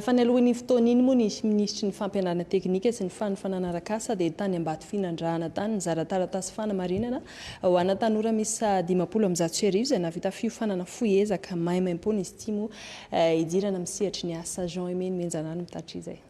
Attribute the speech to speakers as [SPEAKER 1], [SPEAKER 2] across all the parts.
[SPEAKER 1] Fa nialohan'iny fotoana iny moa ny minisitry ny fampianarana teknika sy ny fanofanana arak'asa dia tany Ambatofinandrahana tany nizara taratasy fanamarinana ho ana tanora miisa 1150 izay nahavita fiofanana fohy ezaka maimaimpoana izy ity moa hidirana amin'ny sehatry ny asa. Jean Aimé Nomenjanahary mitatitra izay.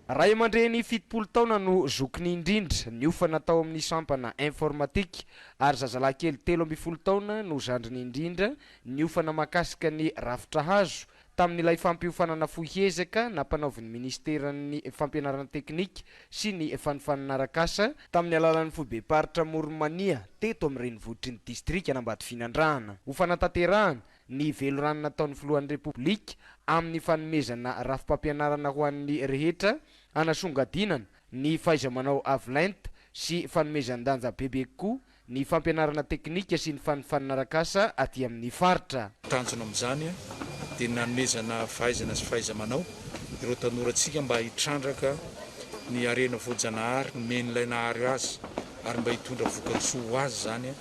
[SPEAKER 2] Ray aman-dreny 70 taona no zokiny indrindra, niofana tao amin'ny sampana informatique, ary zazalahy kely 13 taona no zandriny indrindra, niofana mahakasika ny rafitra hazo, tamin'ilay fampiofanana fohy ezaka nampanaovin'ny minisiteran'ny fampianarana teknika sy ny fanofanana arak'asa, tamin'ny alalan'ny foibem-paritra Amoron'i Mania teto amin'ny renivohitry ny distrikan'Ambatofinandrahana. Ho fanatanterahana ny velirano nataon'ny filohan'ny Repoblika amin'ny fanomezana rafi-pampianarana ho an'ny rehetra hanasongadinana ny fahaiza-manao avo lenta sy fanomezan-danja bebe kokoa ny fampianarana teknika sy ny fanofanana arak'asa aty amin'ny faritra.
[SPEAKER 3] Tanjona amin'izany dia ny nanomezana fahaizana sy fahaiza-manao ireo tanorantsika mba hitrandraka ny harena voajanahary nomen'ilay Nahary azy ary mba hitondra vokatsoa ho azy izany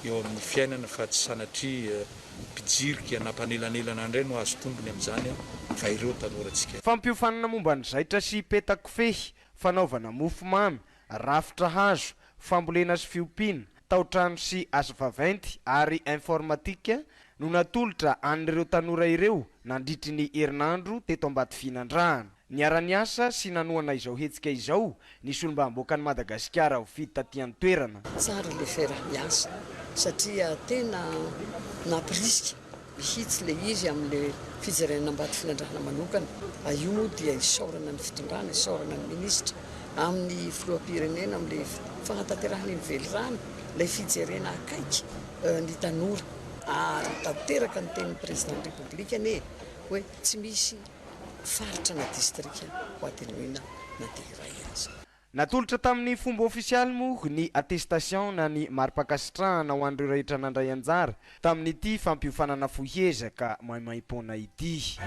[SPEAKER 3] eo amin'ny fiainana fa tsy sanatria mpijirika na mpanelanelana indray no azo tombony amin'izany fa ireo tanorantsika.
[SPEAKER 2] Fampiofanana momba ny zaitra sy petakofehy, fanaovana mofomamy, rafitra hazo, fambolena sy fiompiana, taotrano sy asa vaventy ary informatique no natolotra an'ireo tanora ireo nandritry ny herinandro teto Ambatofinandrahana. Niara-niasa sy nanohana izao hetsika izao ny solombavambahoakan'i Madagasikara voafidy taty an-toerana.
[SPEAKER 4] Tsara ilay fiaraha-miasa satria tena nampirisika mihitsy ilay izy amin'ilay fijerena an'Ambatofinandrahana manokana. Io moa dia isaorana ny fitondrana, isaorana ny minisitra amin'ny filoham-pirenena amin'ilay fanatanterahana iny velirano, ilay fijerena akaiky ny tanora. Ary tanteraka ny tenin'ny Président ny République anie hoe tsy misy faritra na distrika ho adinoina na dia iray aza.
[SPEAKER 2] Natolotra tamin'ny fomba ofisialy moa ny attestation na ny mari-pankasitrahana ho an'ireo rehetra nandray anjara tamin'ity fampiofanana fohy ezaka maimaimpoana ity.